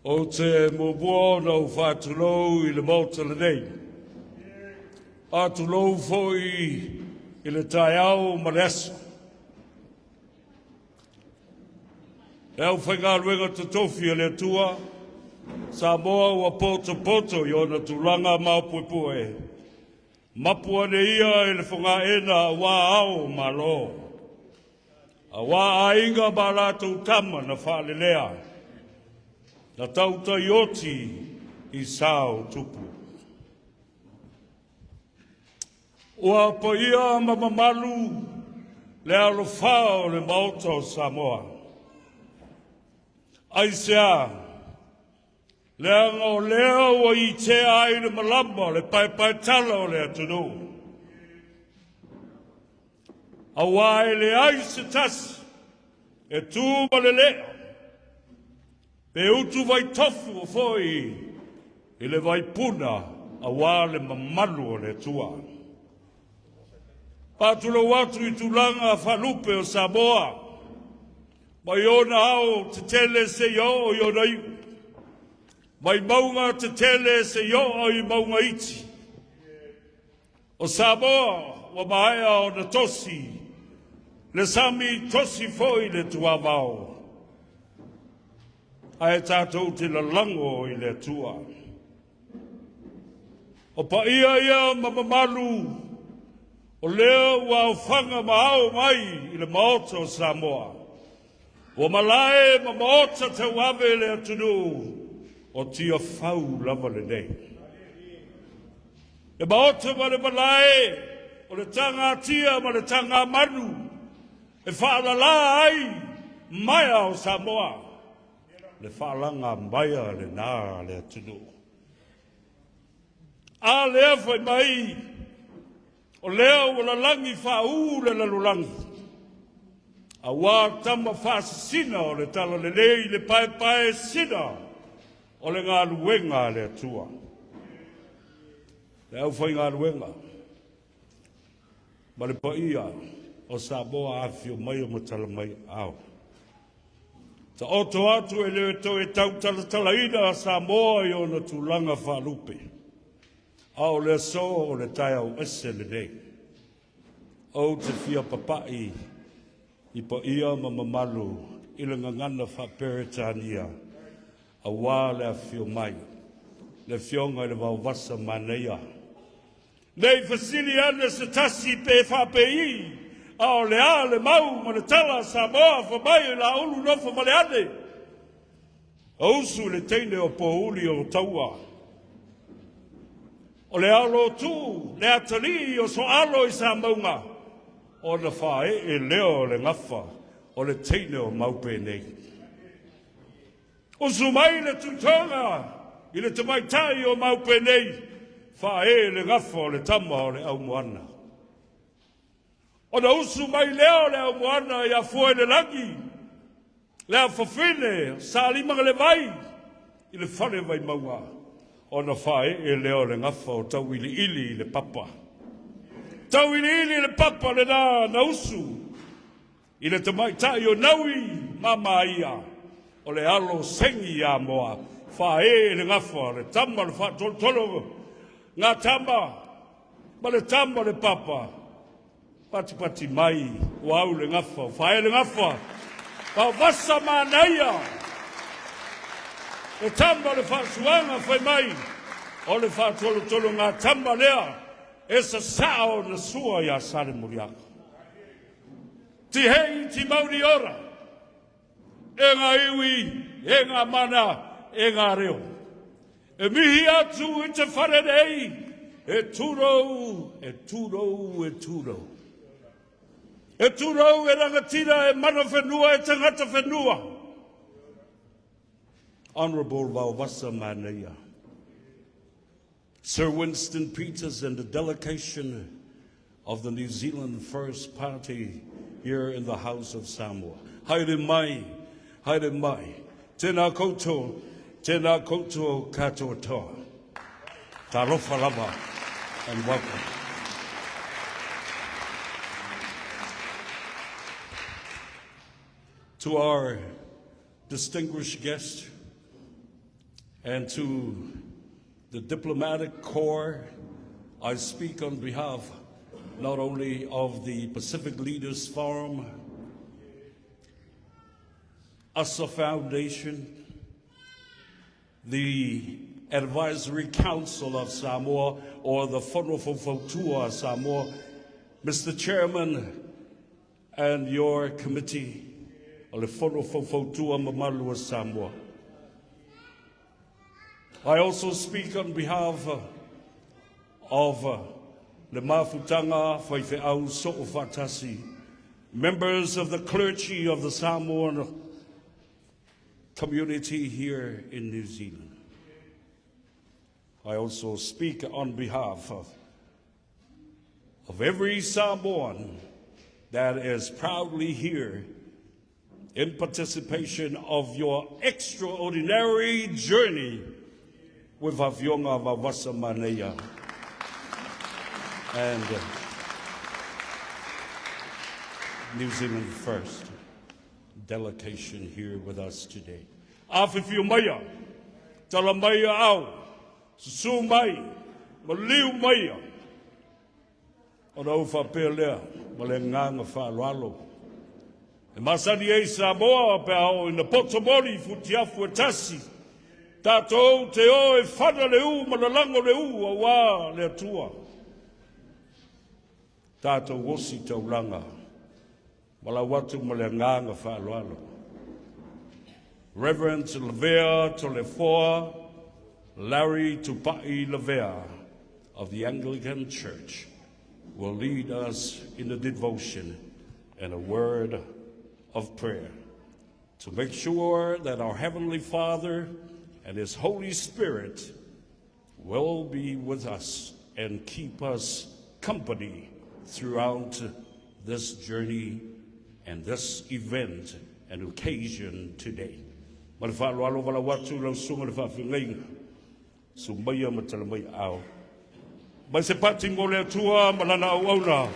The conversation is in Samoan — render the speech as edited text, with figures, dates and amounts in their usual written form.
Ou te muamua ona ou faatulou i le Maota lenei. Faatulou foi i le taeao ma le aso. Le aufaigaluega totofi a le Atua, Samoa ua potopoto i ona tulaga maopuepue, mapu ane ia i le fogaena aua ao o Malo, aua Aiga ma latou Tama na faalelea, na tautaioti i sa o tupu. Ua paia ma mamalu le alofā o le Maota o Samoa. Aisea? Leaga o lea ua itea ai le malama o le paepaetala o le atunuu. Aua e leai se tasi e tu ma le lea pe utuvai tofu foi i le vaipuna aua le mamalu o le Atua. Faatulou atu i tulaga faalupe o Samoa, mai ona ao tetele seia oo i ona iu, mai mauga tetele seia oo i mauga iti. O Samoa ua maea ona tosi le sami, tosi foi le tuavao, ae tatou te lalago i le Atua. O paia ia ma mamalu o lea ua aofaga ma ao mai i le Maota o Samoa, ua malae ma maota tauave le atunuu o Tiafau lava lenei. Le maota ma le malae o le tagatia ma le tagamanu e faalala ai maea o Samoa, le faalaga maea lena a le atunuu. A lea fai mai o lea ua lalagi faaū le lalolagi, aua tama faasisina o le talalelei, le paepae sina o le galuega a le Atua. Le aufaigaluega ma le paia o Samoa, afifio mai ma tala mai ao. Taoto atu e le toe tautalatalaina Samoa i ona tulaga faalupe, a o le aso o le taeao ese lenei. Ou te fia papai i paia ma mamalu i le gagana faa-Peretania aua le afifio mai le afioga i le Vaovasa Manaia. Nei fesili ane se tasi pe faapei, a o le a le mau ma le tala a Samoa fa mai o Laulu nofo ma le ane. O usu le teine o Pouli o Taua. O le alo tu le atalii o Soalo i Samauga, ona faaee lea o le gafa o le teine o Maupenei. Usu mai le tutoga i le tamaitai o Maupenei, faaee le gafa o le tama o le aumoana. Ona usu mai lea o le aumoana ia fua i le lagi, le afafine Salimagalevai i le fale Vaimauga, ona faaee lea o le gafa o Tauiliili i le papa. Tauiliili i le papa lena na usu i le tamaitai o Naui Mamaia, o le alo sengi ia Moa, faaee le gafa o le tama o le faatolotolo ngā tama ma le tama o le papa, patipati mai ua au le gafa, faaee le gafa, Vaovasa Manaia, le tama o le faasuaga fai mai, o le faatolotolo ngā tama lea e sasaa ona sua iā Salemuliaga. Tihei ti mauri ora, e ngā iwi, e ngā mana, e ngā reo. E mihi atu i te whare nei, e tūrou, e tūrou, e tūrou. E tūrou e rangatira, e mana whenua, e tangata whenua. Honorable Vaovasa Manaia, Sir Winston Peters and the delegation of the New Zealand First Party here in the House of Samoa. Haere mai, haere mai. Tēnā koutou, tēnā koutou katoa toa. Talofa lava and welcome. To our distinguished guests and to the diplomatic corps, I speak on behalf not only of the Pacific Leaders Forum, ASA Foundation, the Advisory Council of Samoa, or the Fono Faufautua Samoa, Mr. Chairman, and your committee, o le Fono Faufautua Mamalu o Samoa. I also speak on behalf of le Mafutanga Faifeau Soofatasi, members of the clergy of the Samoan community here in New Zealand. I also speak on behalf of every Samoan that is proudly here in participation of your extraordinary journey with Afioga Vaovasamanaia and New Zealand First delegation here with us today. Afifio maia, tala maia au, susu mai, maliu maia, ona ou faapea lea ma le agaga faaaloalo. E masani ai Samoa pe a oo ina poto moli i futiafu e tasi, tatou te o e fana le ū ma lalago le ū auā le Atua. Tatou osi taulaga, malau atu ma le agaga faaaloalo. Reverend Lavea Tolefoa Larry Tupai Lavea of the Anglican Church will lead us in the devotion and a word of prayer to make sure that our Heavenly Father and His Holy Spirit will be with us and keep us company throughout this journey and this event and occasion today. Ma le faaaloalo valaau atu lau susuga le faafeagaiga. Susu maia ma tala mai aao. Mai se pati mo le Atua ma lana auauna.